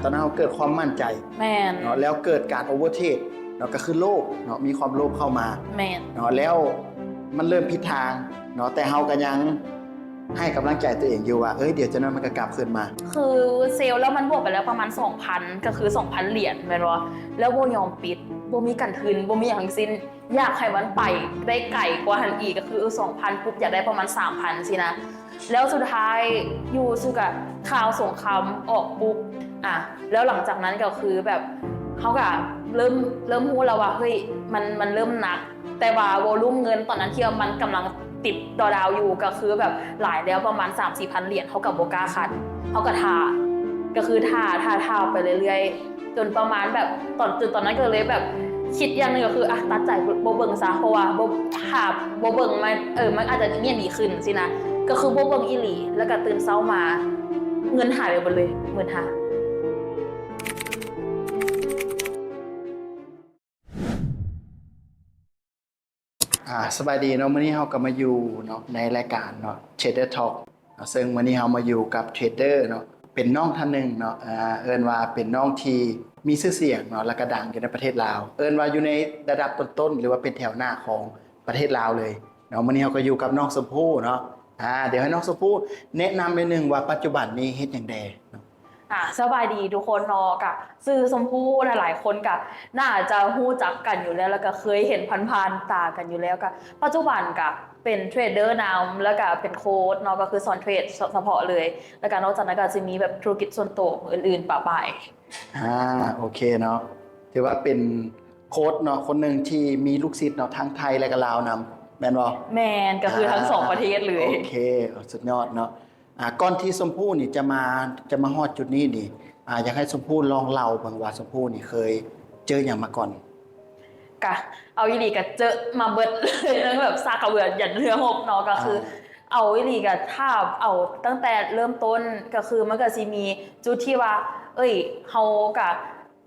ຕອນນັ້ນເຮົາເກີດຄວາມໝັ້ນໃຈ ແມ່ນ ເນາະ ແລ້ວເກີດການໂອເວີເທຣດເນາະ ກໍຄືໂລບເນາະ ມີຄວາມໂລບເຂົ້າມາ ແມ່ນ ເນາະ ແລ້ວມັນເລີ່ມຜິດທາງເນາະ ແຕ່ເຮົາກໍຍັງໃຫ້ກຳລັງໃຈຕົວເອງຢູ່ວ່າ ເອີຍ ດຽວຈັກໜ້ອຍມັນກໍກັບຄືນມາ. ຄືເຊວແລ້ວມັນບວກໄປແລ້ວປະມານສອງພັນ ກໍຄືສອງພັນຫຼຽນແມ່ນບໍ່? ແລ້ວບໍ່ຍອມປິດ ບໍ່ມີການທຶນ ບໍ່ມີຫຍັງທັງສິ້ນ ຢາກໃຫ້ມັນໄປໄດ້ໄກກວ່າຫັ້ນອີກ ກໍຄື ເອີ ສອງພັນປຸບ ຢາກໄດ້ປະມານສາມພັນຊີ້ນະ. ແລ້ວສຸດທ້າຍຢູ່ຊື່ກະຂ່າວສົງຄາມອອກປຸບ ອາ ແລ້ວຫຼັງຈາກນັ້ນກໍຄືແບບ ເຮົາກະເລີ່ມ ເລີ່ມຮູ້ແລ້ວວ່າ ເຮີ້ຍ ມັນ ມັນເລີ່ມໜັກ ແຕ່ວ່າໂວລຸມເງິນຕອນນັ້ນທີ່ວ່າມັນກຳລັງຕິດດອດາວຢູ່ ກໍຄືແບບຫຼາຍແລ້ວປະມານສາມສີ່ພັນຫຼຽນ ເຮົາກໍບໍ່ກ້າຂັດ ເຮົາກໍຖ້າ ກໍຄືຖ້າ ຖ້າ ຖ້າໄປເລື້ອຍໆ ຈົນປະມານແບບ ຕອນ ຈົນຕອນນັ້ນກໍເລີຍແບບຄິດຢ່າງໜຶ່ງ ກໍຄື ອະ ຕັດໃຈບໍ່ເບິ່ງຊະ ເພາະວ່າບໍ່ ຖ້າບໍ່ເບິ່ງມັນ ເອີ ມັນອາດຈະມີອັນດີຂຶ້ນຊີ້ນະ ກໍຄືບໍ່ເບິ່ງອີ່ຫຼີ ແລ້ວກໍຕື່ນເຊົ້າມາ ເງິນຫາຍໄປເບິດເລີຍ ໝື່ນຫ້າ. ອ່າ ສະບາຍດີເນາະ ມື້ນີ້ເຮົາກໍມາຢູ່ເນາະ ໃນລາຍການເນາະ Trader Talk ເນາະ ເຊິ່ງມື້ນີ້ເຮົາມາຢູ່ກັບເທຣດເດີເນາະ ເປັນນ້ອງທ່ານໜຶ່ງເນາະ ເອີ້ນວ່າເປັນນ້ອງທີ່ມີຊື່ສຽງເນາະ ແລ້ວກໍດັງຢູ່ໃນປະເທດລາວ ເອີ້ນວ່າຢູ່ໃນລະດັບຕົ້ນໆ ຫຼືວ່າເປັນແຖວໜ້າຂອງປະເທດລາວເລີຍເນາະ. ມື້ນີ້ເຮົາກໍຢູ່ກັບນ້ອງຊົມພູເນາະ ອ່າ ດຽວໃຫ້ນ້ອງຊົມພູແນະນຳໜ້ອຍໜຶ່ງວ່າປັດຈຸບັນນີ້ເຮັດຫຍັງແດ່ເນາະ. ອ່າ ສະບາຍດີທຸກຄົນເນາະ ກະຊື່ຊົມພູ ຫຼາຍໆຄົນກະໜ້າຈະຮູ້ຈັກກັນຢູ່ແລ້ວ ແລ້ວກະເຄີຍເຫັນຜ່ານໆຕາກັນຢູ່ແລ້ວ ກະປັດຈຸບັນກະເປັນເທຣດເດີນຳ ແລ້ວກະເປັນໂຄດເນາະ ກໍຄືສອນເທຣດສະ ສະເພາະເລີຍ ແລ້ວກະນອກຈາກນັ້ນກະຊິມີແບບທຸລະກິດສ່ວນໂຕອື່ນໆປະປາຍ. ອ່າ ໂອເຄເນາະ ຖືວ່າເປັນໂຄດເນາະ ຄົນໜຶ່ງທີ່ມີລູກສິດເນາະ ທັງໄທ ແລະກະລາວນຳ ແມ່ນບໍ່? ແມ່ນ ກໍຄືທັງສອງປະເທດເລີຍ. ໂອເຄ ສຸດຍອດເນາະ. ອ່າ ກ່ອນທີ່ຊົມພູນີ້ຈະມາ ຈະມາຮອດຈຸດນີ້ນີ້ ອ່າ ຢາກໃຫ້ຊົມພູລອງເລົ່າເບິ່ງວ່າຊົມພູນີ້ເຄີຍເຈີຫຍັງມາກ່ອນ? ກະເອົາອີ່ຫຼີກະເຈີມາເບິດເລີຍ ຕັ້ງແບບຊາກກະເບືອຢັນເຮືອຮົບເນາະ ກະຄື ອ່າ ເອົາອີ່ຫຼີກະຖ້າເອົາຕັ້ງແຕ່ເລີ່ມຕົ້ນ ກະຄືມັນກະຊິມີຈຸດທີ່ວ່າ ເອີຍ ເຮົາກະ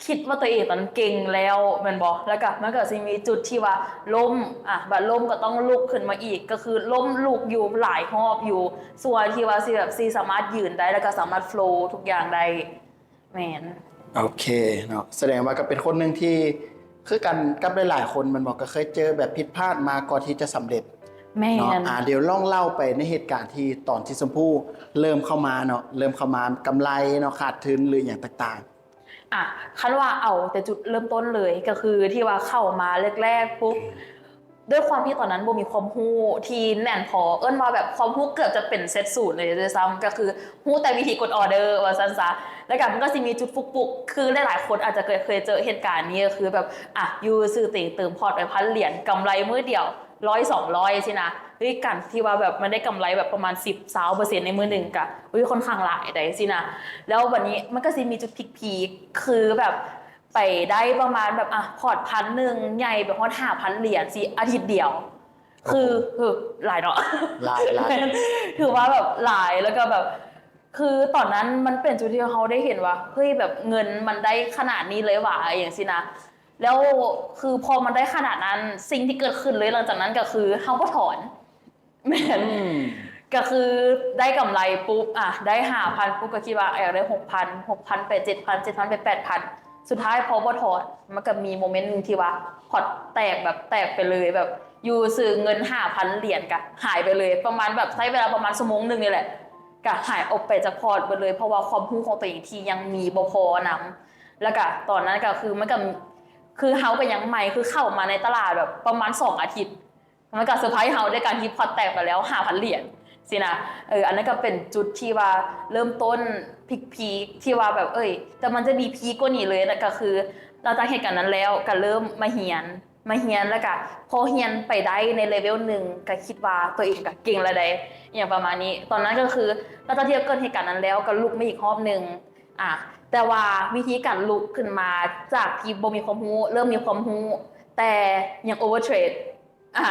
ຄິດວ່າຕົວເອງຕອນເກັ່ງແລ້ວແມ່ນບໍ່? ແລ້ວກະມັນກະຊິມີຈຸດທີ່ວ່າລົ້ມ ອາ ບາດລົ້ມກໍຕ້ອງລຸກຂຶ້ນມາອີກ ກໍຄືລົ້ມລຸກຢູ່ຫຼາຍຮອບຢູ່ ສ່ວນທີ່ວ່າຊິແບບ ຊິສາມາດຢືນໄດ້ ແລ້ວກະສາມາດໂຟລທຸກຢ່າງໄດ້. ແມ່ນ. ໂອເຄເນາະ ສະແດງວ່າກໍເປັນຄົນໜຶ່ງທີ່ຄືກັນກັບຫຼາຍໆຄົນແມ່ນບໍ່? ກໍເຄີຍເຈີແບບຜິດພາດມາກ່ອນທີ່ຈະສຳເລັດ. ແມ່ນ. ເນາະ ອາ ດຽວລອງເລົ່າໄປໃນເຫດການທີ່ຕອນທີ່ຊົມພູເລີ່ມເຂົ້າມາເນາະ ເລີ່ມເຂົ້າມາກຳໄລເນາະ ຂາດທຶນ ຫຼື ອີ່ຫຍັງຕ່າງໆ. ອາ ຄັນວ່າເອົາແຕ່ຈຸດເລີ່ມຕົ້ນເລີຍ ກໍຄືທີ່ວ່າເຂົ້າມາແລກໆປຸບ ດ້ວຍຄວາມທີ່ຕອນນັ້ນບໍ່ມີຄວາມຮູ້ທີ່ແໜ້ນພໍ ເອີ້ນວ່າແບບຄວາມຮູ້ເກືອບຈະເປັນເຊັດສູນເລີຍດ້ວຍຊ້ຳ ກໍຄືຮູ້ແຕ່ວິທີກົດອໍເດີວ່າຊັ້ນຊະ ແລ້ວກໍມັນກໍຊິມີຈຸດຟຸກປຸກ ຄືຫຼາຍໆຄົນອາດຈະເຄີຍ ເຄີຍເຈີເຫດການນີ້ ກໍຄືແບບ ອາ ຢູ່ຊື່ຕົວເອງເຕີມພອດໄປພັນຫຼຽນ ກຳໄລມື້ດຽວ ຮ້ອຍ ສອງຮ້ອຍຊີ້ນະ ດ້ວຍການທີ່ວ່າແບບມັນໄດ້ກຳໄລແບບປະມານສິບ ຊາວເປີເຊັນໃນມື້ໜຶ່ງ ກະ ອຸ້ຍ ຄ່ອນຂ້າງຫຼາຍໄດ໋ຊີ້ນະ. ແລ້ວບັດນີ້ມັນກະຊິມີຈຸດພີກໆ ຄືແບບໄປໄດ້ປະມານແບບ ອາ ພອດພັນໜຶ່ງ ໃຫຍ່ໄປຮອດຫ້າພັນຫຼຽນ ສີ່ອາທິດດຽວ ຄື ໂອ້ໂຫ ເອີ ຫຼາຍເນາະ ຫຼາຍ ຫຼາຍ ຖືວ່າແບບຫຼາຍ ແລ້ວກະແບບ ຄືຕອນນັ້ນມັນເປັນຈຸດທີ່ເຮົາໄດ້ເຫັນວ່າ ເຮີ້ຍ ແບບເງິນມັນໄດ້ຂະໜາດນີ້ເລີຍຫວາ ອີ່ຫຍັງຊີ້ນະ. ແລ້ວຄືພໍມັນໄດ້ຂະໜາດນັ້ນ ສິ່ງທີ່ເກີດຂຶ້ນເລີຍຫຼັງຈາກນັ້ນກໍຄືເຮົາບໍ່ຖອນ. ແມ່ນ ອືມ ກໍຄືໄດ້ກຳໄລປຸບ ອາ ໄດ້ຫ້າພັນປຸບ ກໍຄິດວ່າຢາກໄດ້ຫົກພັນ ຫົກພັນໄປເຈັດພັນ ເຈັດພັນໄປແປດພັນ ສຸດທ້າຍພໍບໍ່ຖອນ ມັນກໍມີໂມເມັນໜຶ່ງທີ່ວ່າພອດແຕກ ແບບແຕກໄປເລີຍ ແບບຢູ່ຊື່ເງິນຫ້າພັນຫຼຽນກະຫາຍໄປເລີຍ ປະມານແບບໃຊ້ເວລາປະມານຊົ່ວໂມງໜຶ່ງນີ້ແຫຼະ ກະຫາຍອອກໄປຈາກພອດເບິດເລີຍ ເພາະວ່າຄວາມຮູ້ຂອງຕົວເອງທີ່ຍັງມີບໍ່ພໍນຳ ແລ້ວກະຕອນນັ້ນກະຄືມັນກະ ຄືເຮົາກະຍັງໃໝ່ ຄືເຂົ້າມາໃນຕະຫຼາດແບບປະມານສອງອາທິດ ມັນກະເຊີໄພເຮົາດ້ວຍການທີ່ພອດແຕກໄປແລ້ວຫ້າພັນຫຼຽນຊີ້ນະ. ເອີ ອັນນັ້ນກະເປັນຈຸດທີ່ວ່າເລີ່ມຕົ້ນພີກໆ ທີ່ວ່າແບບ ເອີຍ ແຕ່ມັນຈະມີພີກກວ່ານີ້ເລີຍນະ ກະຄືຫຼັງຈາກເຫດການນັ້ນແລ້ວ ກະເລີ່ມມາຮຽນ ມາຮຽນ ແລ້ວກະພໍຮຽນໄປໄດ້ໃນເລເວວໜຶ່ງ ກະຄິດວ່າຕົວເອງກະເກັ່ງແລ້ວໃດ ອີ່ຫຍັງປະມານນີ້. ຕອນນັ້ນກະຄືຫຼັງຈາກທີ່ເກີດເຫດການນັ້ນແລ້ວ ກະລຸກມາອີກຮອບໜຶ່ງ ອາ ແຕ່ວ່າວິທີການລຸກຂຶ້ນມາຈາກທີ່ບໍ່ມີຄວາມຮູ້ ເລີ່ມມີຄວາມຮູ້ ແຕ່ຍັງໂອເວີເທຣດ ອາ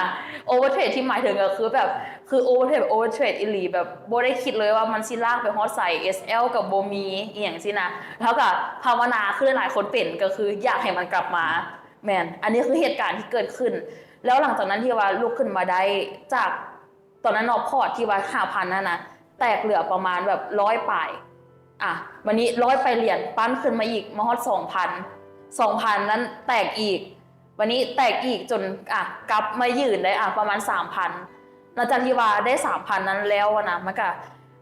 ໂອເວີເທຣດທີ່ໝາຍເຖິງກໍຄືແບບ ຄືໂອເວີເທຣດ ໂອເວີເທຣດອີ່ຫຼີ ແບບບໍ່ໄດ້ຄິດເລີຍວ່າມັນຊິລາກໄປຮອດໃສ ເອສແອລກໍບໍ່ມີ ອີ່ຫຍັງຊີ້ນະ. ເຮົາກໍພາວະນາ ຄືຫຼາຍໆຄົນເປັນ ກໍຄືຢາກໃຫ້ມັນກັບມາ. ແມ່ນ ອັນນີ້ຄືເຫດການທີ່ເກີດຂຶ້ນ ແລ້ວຫຼັງຈາກນັ້ນທີ່ວ່າລຸກຂຶ້ນມາໄດ້ຈາກ ຕອນນັ້ນເນາະ ພອດທີ່ວ່າຫ້າພັນນັ້ນນະ ແຕກເຫຼືອປະມານແບບຮ້ອຍປາຍ ອາ ບາດນີ້ຮ້ອຍປາຍຫຼຽນ ປັ້ນຂຶ້ນມາອີກ ມາຮອດສອງພັນ ສອງພັນນັ້ນແຕກອີກ ບາດນີ້ແຕກອີກຈົນ ອ່ະ ກັບມາຢືນໄດ້ ອ່ະ ປະມານສາມພັນ ຫຼັງຈາກທີ່ວ່າໄດ້ສາມພັນນັ້ນແລ້ວນະ ມັນກະ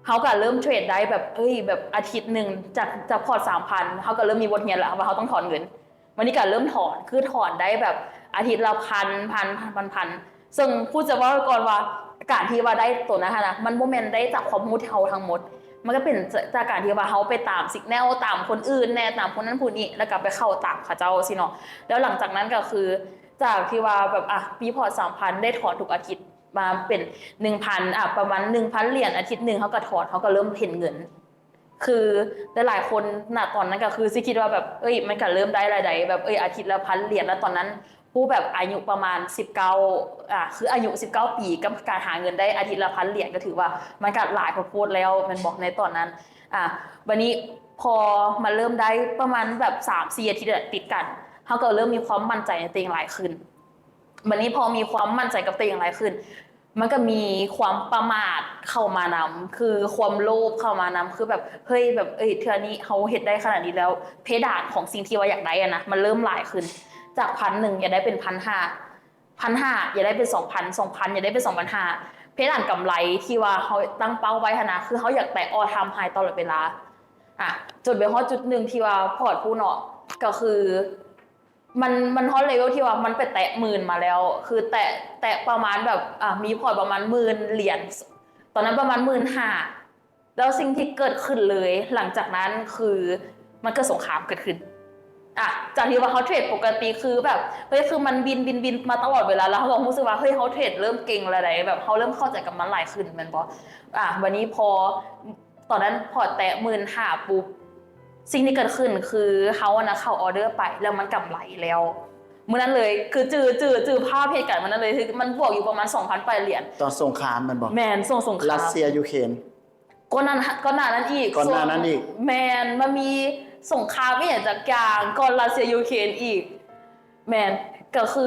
ເຮົາກະເລີ່ມເທຣດໄດ້ແບບ ເອີຍ ແບບອາທິດໜຶ່ງຈາກ ຈາກພອດສາມພັນ ເຮົາກະເລີ່ມມີບົດຮຽນລະວ່າເຮົາຕ້ອງຖອນເງິນ ບາດນີ້ກະເລີ່ມຖອນ ຄືຖອນໄດ້ແບບອາທິດລະພັນ ພັນ ພັນ ພັນ ເຊິ່ງຜູ້ຈະເວົ້າກ່ອນວ່າ ການທີ່ວ່າໄດ້ໂຕນັ້ນຫັ້ນນະ ມັນບໍ່ແມ່ນໄດ້ຈາກຄວາມຮູ້ທີ່ເຮົາທັງໝົດ ມັນກະເປັນຈາກການທີ່ວ່າເຮົາໄປຕາມ signal ຕາມຄົນອື່ນແດ່ ຕາມຜູ້ນັ້ນຜູ້ນີ້ ແລ້ວກະໄປເຂົ້າຕາມເຂົາເຈົ້າຊີ້ເນາະ. ແລ້ວຫຼັງຈາກນັ້ນກະຄື ຈາກທີ່ວ່າແບບ ອ່ະ ມີພອດສາມພັນ ໄດ້ຖອນທຸກອາທິດ ມາເປັນໜຶ່ງພັນ ອ່ະ ປະມານໜຶ່ງພັນຫຼຽນ ອາທິດໜຶ່ງເຮົາກະຖອນ ເຮົາກະເລີ່ມເຫັນເງິນ ຄືຫຼາຍໆຄົນນະຕອນນັ້ນກະຄືຊິຄິດວ່າແບບ ເອີຍ ມັນກະເລີ່ມໄດ້ລາຍໄດ້ແບບ ເອີຍ ອາທິດລະພັນຫຼຽນ ແລ້ວຕອນນັ້ນ ຜູ້ແບບອາຍຸປະມານສິບເກົ້າ ອ່າ ຄືອາຍຸສິບເກົ້າປີ ກັບການຫາເງິນໄດ້ອາທິດລະພັນຫຼຽນ ກະຖືວ່າມັນກະຫຼາຍໂພດແລ້ວແມ່ນບໍ່ ໃນຕອນນັ້ນ. ອ່າ ບາດນີ້ພໍມາເລີ່ມໄດ້ປະມານແບບສາມສີ່ອາທິດຕິດກັນ ເຮົາກະເລີ່ມມີຄວາມໝັ້ນໃຈໃນຕົວເອງຫຼາຍຂຶ້ນ. ບາດນີ້ພໍມີຄວາມໝັ້ນໃຈກັບຕົວເອງຫຼາຍຂຶ້ນ ມັນກະມີຄວາມປະໝາດເຂົ້າມານຳ ຄືຄວາມໂລບເຂົ້າມານຳ ຄືແບບ ເຮີ້ຍ ແບບ ເອີຍ ເທື່ອນີ້ເຮົາເຮັດໄດ້ຂະໜາດນີ້ແລ້ວ ເພດານຂອງສິ່ງທີ່ວ່າຢາກໄດ້ຫັ້ນນະ ມັນເລີ່ມຫຼາຍຂຶ້ນ ຈາກພັນໜຶ່ງຢາກໄດ້ເປັນພັນຫ້າ ພັນຫ້າຢາກໄດ້ເປັນສອງພັນ ສອງພັນຢາກໄດ້ເປັນສອງພັນຫ້າ ເພດານກຳໄລທີ່ວ່າເຮົາຕັ້ງເປົ້າໄວ້ຫັ້ນນະ ຄືເຮົາຢາກແຕະ all time high ຕະຫຼອດເວລາ. ອ່ະ ຈົນໄປຮອດຈຸດໜຶ່ງທີ່ວ່າພອດພຸ້ນເນາະ ກະຄື ມັນ ມັນຮອດເລເວວທີ່ວ່າມັນໄປແຕະໝື່ນມາແລ້ວ ຄືແຕະ ແຕະປະມານແບບ ອ່າ ມີພອດປະມານໝື່ນຫຼຽນ ຕອນນັ້ນປະມານໝື່ນຫ້າ ແລ້ວສິ່ງທີ່ເກີດຂຶ້ນເລີຍຫຼັງຈາກນັ້ນຄື ມັນເກີດສົງຄາມເກີດຂຶ້ນ. ອ່າ ຈາກທີ່ວ່າເຮົາເທຣດປົກກະຕິ ຄືແບບ ເຮີ້ຍ ຄືມັນບິນ ບິນ ບິນມາຕະຫຼອດເວລາ ແລ້ວເຮົາກະຮູ້ສຶກວ່າ ເຮີ້ຍ ເຮົາເທຣດເລີ່ມເກັ່ງລະໃດ ແບບເຮົາເລີ່ມເຂົ້າໃຈກັບມັນຫຼາຍຂຶ້ນແມ່ນບໍ່? ອ່າ ບາດນີ້ພໍ ຕອນນັ້ນພໍແຕະໝື່ນຫ້າປຸບ ສິ່ງທີ່ເກີດຂຶ້ນຄືເຮົາຫັ້ນນະເຂົ້າອໍເດີໄປ ແລ້ວມັນກຳໄລແລ້ວ ມື້ນັ້ນເລີຍ ຄືຈື່ ຈື່ ຈື່ພາບເຫດການມື້ນັ້ນເລີຍ ຄືມັນບວກຢູ່ປະມານສອງພັນປາຍຫຼຽນ ຕອນສົງຄາມແມ່ນບໍ່? ແມ່ນ ຊ່ວງສົງຄາມ ຣັດເຊຍ ຢູເຄຣນ ກ່ອນໜ້າ ກ່ອນໜ້ານັ້ນອີກ ກ່ອນໜ້ານັ້ນອີກ ແມ່ນ ມັນມີສົງຄາມອີ່ຫຍັງຈັກຢ່າງ ກ່ອນຣັດເຊຍ ຢູເຄຣນອີກ. ແມ່ນ ກະຄື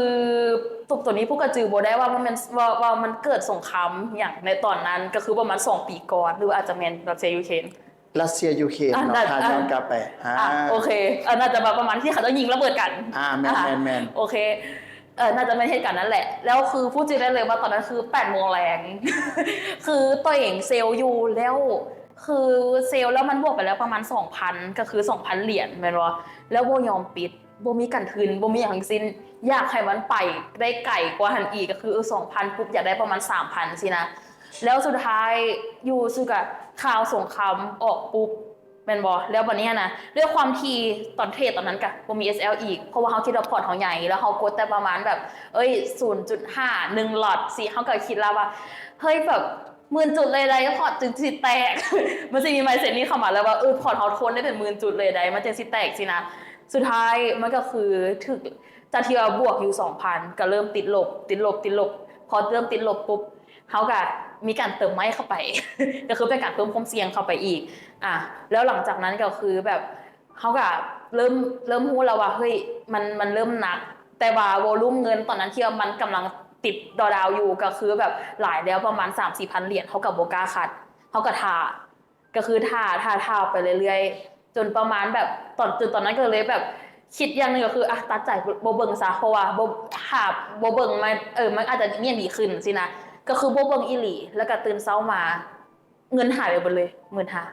ໂຕ ໂຕນີ້ພວກກະຈື່ບໍ່ໄດ້ວ່າມັນແມ່ນ ວ່າ ວ່າມັນເກີດສົງຄາມຫຍັງໃນຕອນນັ້ນ ກະຄືປະມານສອງປີກ່ອນ ຫຼືວ່າອາດຈະແມ່ນຣັດເຊຍ ຢູເຄຣນ ຣັດເຊຍ ຢູເຄຣນ ອ່າ ເນາະ ຖ້າ ອ່າ ຍ້ອນກັບໄປ ອ່າ ອ່າ ໂອເຄ ເອີ ໜ້າຈະວ່າປະມານທີ່ເຂົາເຈົ້າຍິງລະເບີດກັນ ອ່າ ແມ່ນ ອ່າ ແມ່ນ ໂອເຄ ເອີ ໜ້າຈະແມ່ນເຫດການນັ້ນແຫຼະ ແລ້ວຄືຜູ້ຈື່ໄດ້ເລີຍວ່າຕອນນັ້ນຄືແປດໂມງແລງ ຄືໂຕເອງເຊວຢູ່ແລ້ວ ຄືເຊວແລ້ວມັນບວກໄປແລ້ວປະມານສອງພັນ ກະຄືສອງພັນຫຼຽນແມ່ນບໍ່ ແລ້ວບໍ່ຍອມປິດ ບໍ່ມີການທຶນ ບໍ່ມີຫຍັງທັງສິ້ນ ຢາກໃຫ້ມັນໄປໄດ້ໄກກວ່າຫັ້ນອີກ ກະຄື ເອີ ສອງພັນປຸບ ຢາກໄດ້ປະມານສາມພັນຊີ້ນະ ແລ້ວສຸດທ້າຍຢູ່ສຸດກະຂ່າວສົງຄາມອອກປຸບ ແມ່ນບໍ່? ແລ້ວບາດນີ້ຫັ້ນນະ ດ້ວຍຄວາມທີ່ຕອນເທຣດຕອນນັ້ນກະບໍ່ມີ ເອສແອລ ອີກ ເພາະວ່າເຮົາຄິດວ່າພອດເຮົາໃຫຍ່ ແລ້ວເຮົາກົດແຕ່ປະມານແບບ ເອີຍ ສູນຈຸດຫ້າ ໜຶ່ງລັອດຊີ້ ເຮົາກະຄິດແລ້ວວ່າ ເຮີ້ຍ ແບບ ໝື່ນຈຸດເລີຍໃດ ພອດຈຶ່ງຊິແຕກ ມັນຊິມີໄມເຊັດນີ້ເຂົ້າມາເລີຍວ່າ ເອີ ພອດເຮົາທົນໄດ້ເປັນໝື່ນຈຸດເລີຍໃດ ມັນຈຶ່ງຊິແຕກຊີ້ນະ. ສຸດທ້າຍມັນກະຄືຖືກ ຈາກທີ່ວ່າບວກຢູ່ສອງພັນ ກະເລີ່ມຕິດລົບ ຕິດລົບ ຕິດລົບ ພໍເລີ່ມຕິດລົບປຸບ ເຮົາກະມີການເຕີມໄມ້ເຂົ້າໄປ ກະຄືເປັນການເພີ່ມຄວາມສ່ຽງເຂົ້າໄປອີກ ອ່າ ແລ້ວຫຼັງຈາກນັ້ນກະຄືແບບ ເຮົາກະເລີ່ມ ເລີ່ມຮູ້ແລ້ວວ່າ ເຮີ້ຍ ມັນ ມັນເລີ່ມໜັກ ແຕ່ວ່າໂວລຸມເງິນຕອນນັ້ນທີ່ວ່າມັນກຳລັງຕິດດອດາວຢູ່ ກະຄືແບບຫຼາຍແລ້ວປະມານສາມສີ່ພັນຫຼຽນ ເຮົາກະບໍ່ກ້າຄັດ ເຮົາກະຖ້າ ກະຄືຖ້າ ຖ້າ ຖ້າໄປເລື້ອຍໆ ຈົນປະມານແບບ ຕອນ ຈົນຕອນນັ້ນກະເລີຍແບບ ຄິດຢ່າງໜຶ່ງກະຄື ອ່ະ ຕັດໃຈບໍ່ເບິ່ງຊະ ເພາະວ່າບໍ່ ຖ້າບໍ່ເບິ່ງມັນ ເອີ ມັນອາດຈະມີຫຍັງດີຂຶ້ນຊີ້ນະ ກະຄືບໍ່ເບິ່ງອີ່ຫຼີ ແລ້ວກະຕື່ນເຊົ້າມາ ເງິນຫາຍໄປເບິດເລີຍ ໝື່ນຫ້າ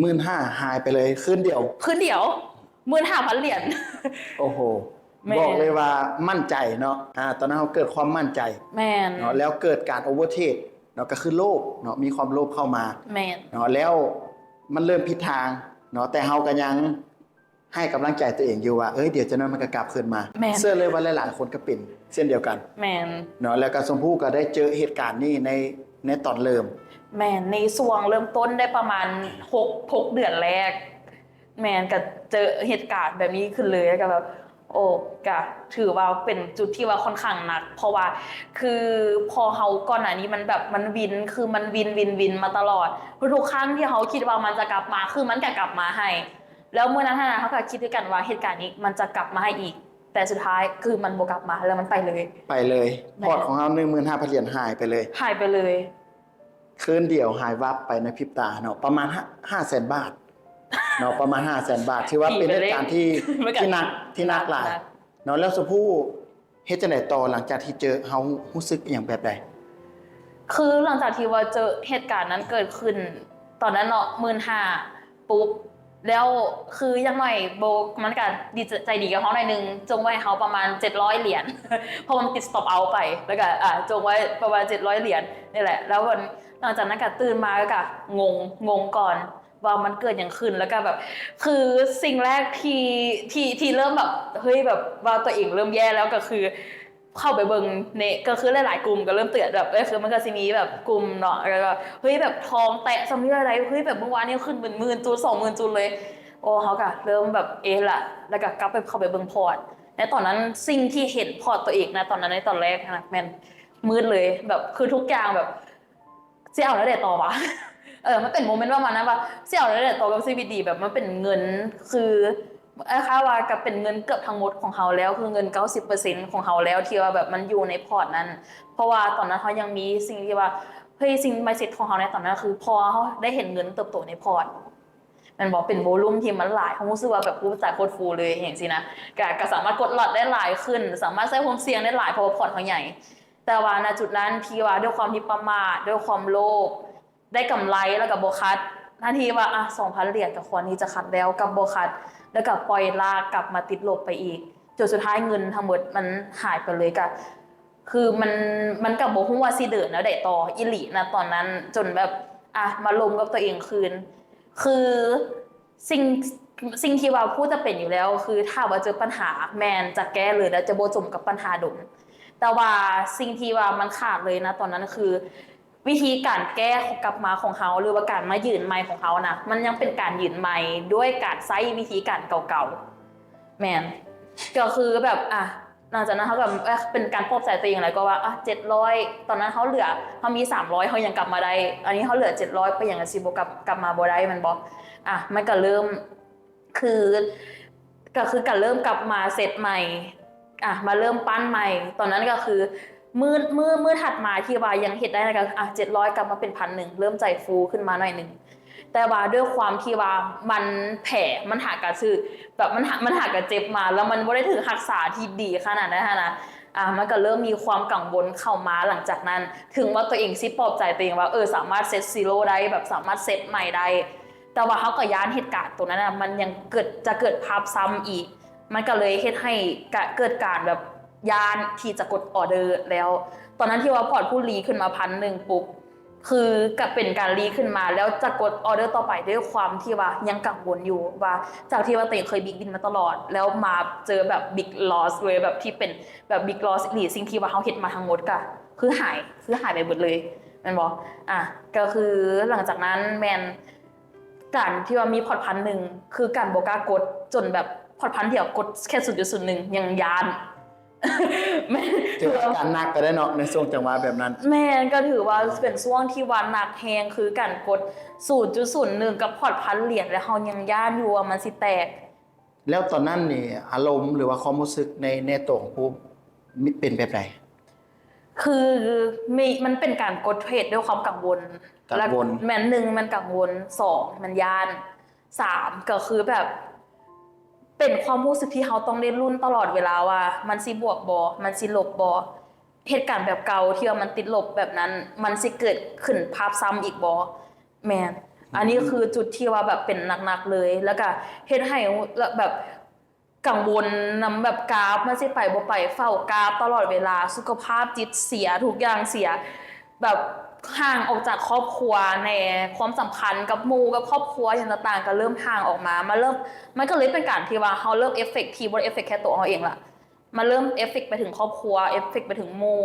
ໝື່ນຫ້າ ຫາຍໄປເລີຍ ຄືນດຽວ ຄືນດຽວ ໝື່ນຫ້າພັນຫຼຽນ ໂອ້ໂຫ ແມ່ນ ບອກເລີຍວ່າໝັ້ນໃຈເນາະ ອ່າ ຕອນນັ້ນເຮົາເກີດຄວາມໝັ້ນໃຈ ແມ່ນ ເນາະ ແລ້ວເກີດການ overtrade ເນາະ ກະຄືໂລບເນາະ ມີຄວາມໂລບເຂົ້າມາ ແມ່ນ ເນາະ ແລ້ວມັນເລີ່ມຜິດທາງເນາະ ແຕ່ເຮົາກະຍັງ ໃຫ້ກຳລັງໃຈຕົວເອງຢູ່ວ່າ ເອີຍ ດຽວຈັກໜ້ອຍມັນກະກັບຄືນມາ ແມ່ນ ເຊື່ອເລີຍວ່າຫຼາຍໆຄົນກະເປັນເຊັ່ນດຽວກັນ ແມ່ນ ເນາະ ແລ້ວກະຊົມພູກະໄດ້ເຈີເຫດການນີ້ໃນ ໃນຕອນເລີ່ມ ແມ່ນ ໃນຊ່ວງເລີ່ມຕົ້ນໄດ້ປະມານຫົກ ຫົກເດືອນແລກ ແມ່ນ ກະເຈີເຫດການແບບນີ້ຂຶ້ນເລີຍ ກະແບບ ໂອ້ ກະຖືວ່າເປັນຈຸດທີ່ວ່າຂ້ອນຂ້າງໜັກ ເພາະວ່າ ຄືພໍເຮົາ ກ່ອນໜ້ານີ້ມັນແບບ ມັນວິນ ຄືມັນວິນ ວິນ ວິນມາຕະຫຼອດ ທຸກໆຄັ້ງທີ່ເຮົາຄິດວ່າມັນຈະກັບມາ ຄືມັນກະກັບມາໃຫ້ ແລ້ວມື້ນັ້ນຫັ້ນນະ ເຮົາກະຄິດຄືກັນວ່າເຫດການນີ້ມັນຈະກັບມາໃຫ້ອີກ ແຕ່ສຸດທ້າຍຄືມັນບໍ່ກັບມາ ແລ້ວມັນໄປເລີຍ ໄປເລີຍ ແມ່ນ ພອດຂອງເຮົາ ໜຶ່ງໝື່ນຫ້າພັນຫຼຽນ ຫາຍໄປເລີຍ ຫາຍໄປເລີຍ ຄືນດຽວຫາຍວັບໄປໃນພິບຕາເນາະ ປະມານຫ້າ ຫ້າແສນບາດ ເນາະ ປະມານຫ້າແສນບາດ ຖືວ່າເປັນເຫດການທີ່ ທີ່ໜັກ ທີ່ໜັກຫຼາຍເນາະ. ແລ້ວຊົມພູເຮັດຈັ່ງໃດຕໍ່ ຫຼັງຈາກທີ່ເຈີ ເຮົາຮູ້ສຶກອີ່ຫຍັງແບບໃດ? ຄືຫຼັງຈາກທີ່ວ່າເຈີເຫດການນັ້ນເກີດຂຶ້ນ ຕອນນັ້ນເນາະ ໝື່ນຫ້າປຸບ ແລ້ວຄືຢ່າງໜ້ອຍໂບ ມັນກະດີ ໃຈດີກັບເຮົາໜ້ອຍໜຶ່ງ ຈົ່ງໄວ້ເຮົາປະມານເຈັດຮ້ອຍຫຼຽນ ເພາະວ່າມັນຕິດສະຕັອບເອົາໄປ ແລ້ວກະ ອ່າ ຈົ່ງໄວ້ປະມານເຈັດຮ້ອຍຫຼຽນນີ້ແຫຼະ. ແລ້ວ ຫຼັງຈາກນັ້ນກະຕື່ນມາ ແລ້ວກະງົງ ງົງກ່ອນວ່າມັນເກີດຫຍັງຂຶ້ນ ແລ້ວກະແບບ ຄືສິ່ງແລກທີ່ ທີ່ ທີ່ເລີ່ມແບບ ເຮີ້ຍ ແບບວ່າຕົວເອງເລີ່ມແຍ່ແລ້ວ ກະຄື ເຂົ້າໄປເບິ່ງເນ ກໍຄືຫຼາຍໆກຸ່ມກໍເລີ່ມເຕືອນແບບ ເອີ ຄືມັນກໍຊິມີແບບກຸ່ມເນາະ ແລ້ວກໍ ເຮີ້ຍ ແບບທອງແຕະຊ່ຳນີ້ລະໃດ ເຮີ້ຍ ແບບມື້ວານນີ້ຂຶ້ນເປັນໝື່ນຈຸດ ສອງໝື່ນຈຸດເລີຍ ໂອ້ ເຮົາກໍເລີ່ມແບບ ເອະ ລະ ແລ້ວກໍກັບໄປ ເຂົ້າໄປເບິ່ງພອດ ໃນຕອນນັ້ນສິ່ງທີ່ເຫັນພອດຕົວເອງນະ ຕອນນັ້ນ ໃນຕອນແລກຫັ້ນນະ ແມ່ນມືດເລີຍ ແບບ ຄືທຸກຢ່າງແບບ ຊິເອົາແນວໃດຕໍ່ວະ? ເອີ ມັນເປັນໂມເມັນປະມານນັ້ນວ່າ ຊິເອົາແນວໃດຕໍ່ກັບຊີວິດດີ ແບບມັນເປັນເງິນ ຄື ເອີ ຄ່າວ່າກໍເປັນເງິນເກືອບທັງໝົດຂອງເຮົາແລ້ວ ຄືເງິນເກົ້າສິບເປີເຊັນຂອງເຮົາແລ້ວ ທີ່ວ່າແບບມັນຢູ່ໃນພອດນັ້ນ ເພາະວ່າຕອນນັ້ນເຮົາຍັງມີສິ່ງທີ່ວ່າ ເຮີ້ຍ ສິ່ງ mindset ຂອງເຮົາໃນຕອນນັ້ນ ຄືເພາະວ່າເຮົາໄດ້ເຫັນເງິນເຕີບໂຕໃນພອດ ແມ່ນບໍ່? ເປັນໂວລຸມທີ່ມັນຫຼາຍ ເຮົາຮູ້ສຶກວ່າແບບ ອູ້ ຕາຍ ໂຄດຟູເລີຍ ຫຍັງຊີ້ນະ ກະ ກະສາມາດກົດລອດໄດ້ຫຼາຍຂຶ້ນ ສາມາດໃຊ້ຄວາມສ່ຽງໄດ້ຫຼາຍ ເພາະວ່າພອດເຮົາໃຫຍ່. ແຕ່ວ່າ ນະ ຈຸດນັ້ນທີ່ວ່າດ້ວຍຄວາມທີ່ປະໝາດ ດ້ວຍຄວາມໂລບ ໄດ້ກຳໄລແລ້ວກໍບໍ່ຄັດ ທັນທີວ່າ ອະ ສອງພັນຫຼຽນກໍຄວນທີ່ຈະຄັດແລ້ວ ກັບບໍ່ຄັດ ແລ້ວກໍປ່ອຍລາກກັບມາຕິດລົບໄປອີກ ຈົນສຸດທ້າຍເງິນທັງໝົດມັນຫາຍໄປເລີຍ ກໍຄືມັນ ມັນກໍບໍ່ຮູ້ວ່າຊິເດີນແນວໃດຕໍ່ອີ່ຫຼີນະ ຕອນນັ້ນ ຈົນແບບ ອະ ມາລົມກັບຕົວເອງຄືນ ຄື ສິ່ງ ສິ່ງທີ່ວ່າຜູ້ຈຳເປັນຢູ່ແລ້ວ ຄືຖ້າວ່າເຈີປັນຫາແມ່ນຈະແກ້ເລີຍ ແລະ ຈະບໍ່ຈົມກັບປັນຫາດົນ ແຕ່ວ່າສິ່ງທີ່ວ່າມັນຂາດເລີຍນະຕອນນັ້ນ ຄືວິທີການແກ້ກັບມາຂອງເຮົາ ຫຼືວ່າການມາຢືນໃໝ່ຂອງເຮົານະ ມັນຍັງເປັນການຢືນໃໝ່ດ້ວຍການໃຊ້ວິທີການເກົ່າໆ ແມ່ນ ກໍຄືແບບ ອະ ຫຼັງຈາກນັ້ນເຮົາກໍ ເອີ ເປັນການປອບໃຈຕົວເອງ ແລ້ວກໍວ່າ ອະ ເຈັດຮ້ອຍ ຕອນນັ້ນເຮົາເຫຼືອ ເຮົາມີສາມຮ້ອຍ ເຮົາຍັງກັບມາໄດ້ ອັນນີ້ເຮົາເຫຼືອເຈັດຮ້ອຍ ເປັນຫຍັງກໍຊິບໍ່ກັບ ກັບມາບໍ່ໄດ້ແມ່ນບໍ່? ອະ ມັນກໍເລີ່ມ ຄື ກໍຄືກະເລີ່ມກັບມາເຊັດໃໝ່ ອະ ມາເລີ່ມປັ້ນໃໝ່ ຕອນນັ້ນກໍຄືມື້ ມື້ ມື້ຖັດມາທີ່ວ່າຍັງເຮັດໄດ້ນະ ກໍ ອະ ເຈັດຮ້ອຍ ກັບມາເປັນພັນໜຶ່ງ ເລີ່ມໃຈຟູຂຶ້ນມາໜ້ອຍໜຶ່ງ ແຕ່ວ່າດ້ວຍຄວາມທີ່ວ່າມັນແຜ ມັນຫາກະຖືກ ແບບມັນຫາ ມັນຫາກະເຈັບມາ ແລ້ວມັນບໍ່ໄດ້ຖືກຮັກສາທີ່ດີຂະໜາດນັ້ນຫັ້ນນະ ອາ ມັນກໍເລີ່ມມີຄວາມກັງວົນເຂົ້າມາຫຼັງຈາກນັ້ນ ເຖິງວ່າຕົວເອງຊິປອບໃຈຕົວເອງວ່າ ເອີ ສາມາດເຊັດຊີໂຣໄດ້ ແບບສາມາດເຊັດໃໝ່ໄດ້ ແຕ່ວ່າເຮົາກໍຢ້ານເຫດການໂຕນັ້ນນະ ມັນຍັງເກີດ ຈະເກີດພາບຊ້ຳອີກ ມັນກໍເລີຍເຮັດໃຫ້ກະ ເກີດການແບບຢ້ານທີ່ຈະກົດອໍເດີແລ້ວ ຕອນນັ້ນທີ່ວ່າພອດຜູ້ລີຂຶ້ນມາພັນໜຶ່ງປຸບ ຄືກະເປັນການລີຂຶ້ນມາ ແລ້ວຈະກົດອໍເດີຕໍ່ໄປ ດ້ວຍຄວາມທີ່ວ່າຍັງກັງວົນຢູ່ວ່າ ຈາກທີ່ວ່າຕົວເອງເຄີຍບິກວິນມາຕະຫຼອດ ແລ້ວມາເຈີແບບບິກລອສເລີຍ ແບບທີ່ເປັນແບບບິກລອສອີ່ຫຼີ ສິ່ງທີ່ວ່າເຮົາເຮັດມາທັງໝົດກະຄືຫາຍ ຄືຫາຍໄປເບິດເລີຍ ແມ່ນບໍ່? ອາ ກໍຄືຫຼັງຈາກນັ້ນແມ່ນ ການທີ່ວ່າມີພອດພັນໜຶ່ງ ຄືການບໍ່ກ້າກົດ ຈົນແບບພອດພັນດຽວ ກົດແຄ່ສູນຈຸດສູນໜຶ່ງ ຍັງຢ້ານ ແມ່ນ ຖືວ່າອາການໜັກກໍໄດ້ເນາະ ໃນຊ່ວງຈັງຫວະແບບນັ້ນ ແມ່ນ ກໍຖືວ່າເປັນຊ່ວງທີ່ວ່າໜັກແຮງ ຄືການກົດສູນຈຸດສູນໜຶ່ງກັບພອດພັນຫຼຽນ ແລ້ວເຮົາຍັງຢ້ານຢູ່ວ່າມັນຊິແຕກ. ແລ້ວຕອນນັ້ນນີ້ ອາລົມ ຫຼືວ່າຄວາມຮູ້ສຶກໃນ ໃນໂຕຂອງພູມີ ເປັນແບບໃດ? ຄືມີ ມັນເປັນການກົດເທຣດດ້ວຍຄວາມກັງວົນ ກັງວົນ ແມ່ນ ໜຶ່ງ ມັນກັງວົນ ສອງ ມັນຢ້ານ ສາມ ກໍຄືແບບ ເປັນຄວາມຮູ້ສຶກທີ່ເຮົາຕ້ອງໄດ້ລຸ້ນຕະຫຼອດເວລາວ່າ ມັນຊິບວກບໍ່ ມັນຊິລົບບໍ່ ເຫດການແບບເກົ່າທີ່ວ່າມັນຕິດລົບແບບນັ້ນ ມັນຊິເກີດຂຶ້ນພາບຊ້ຳອີກບໍ່? ແມ່ນ ອືມ ອັນນີ້ຄືຈຸດທີ່ວ່າແບບເປັນໜັກໆເລີຍ ແລ້ວກະເຮັດໃຫ້ ແບບ ກັງວົນນຳແບບກາຟມັນຊິໄປບໍ່ໄປ ເຝົ້າກາຟຕະຫຼອດເວລາ ສຸຂະພາບຈິດເສຍ ທຸກຢ່າງເສຍ ແບບຫ່າງອອກຈາກຄອບຄົວແດ່ ຄວາມສຳພັນກັບໝູ່ກັບຄອບຄົວຫຍັງຕ່າງໆ ກໍເລີ່ມຫ່າງອອກມາ ມາເລີ່ມ ມັນກໍເລີຍເປັນການທີ່ວ່າເຮົາເລີ່ມເອຟເຟັກ ທີ່ບໍ່ໄດ້ເອຟເຟັກແຄ່ຕົວເຮົາເອງລະ ມັນເລີ່ມເອຟເຟັກໄປເຖິງຄອບຄົວ ເອຟເຟັກໄປເຖິງໝູ່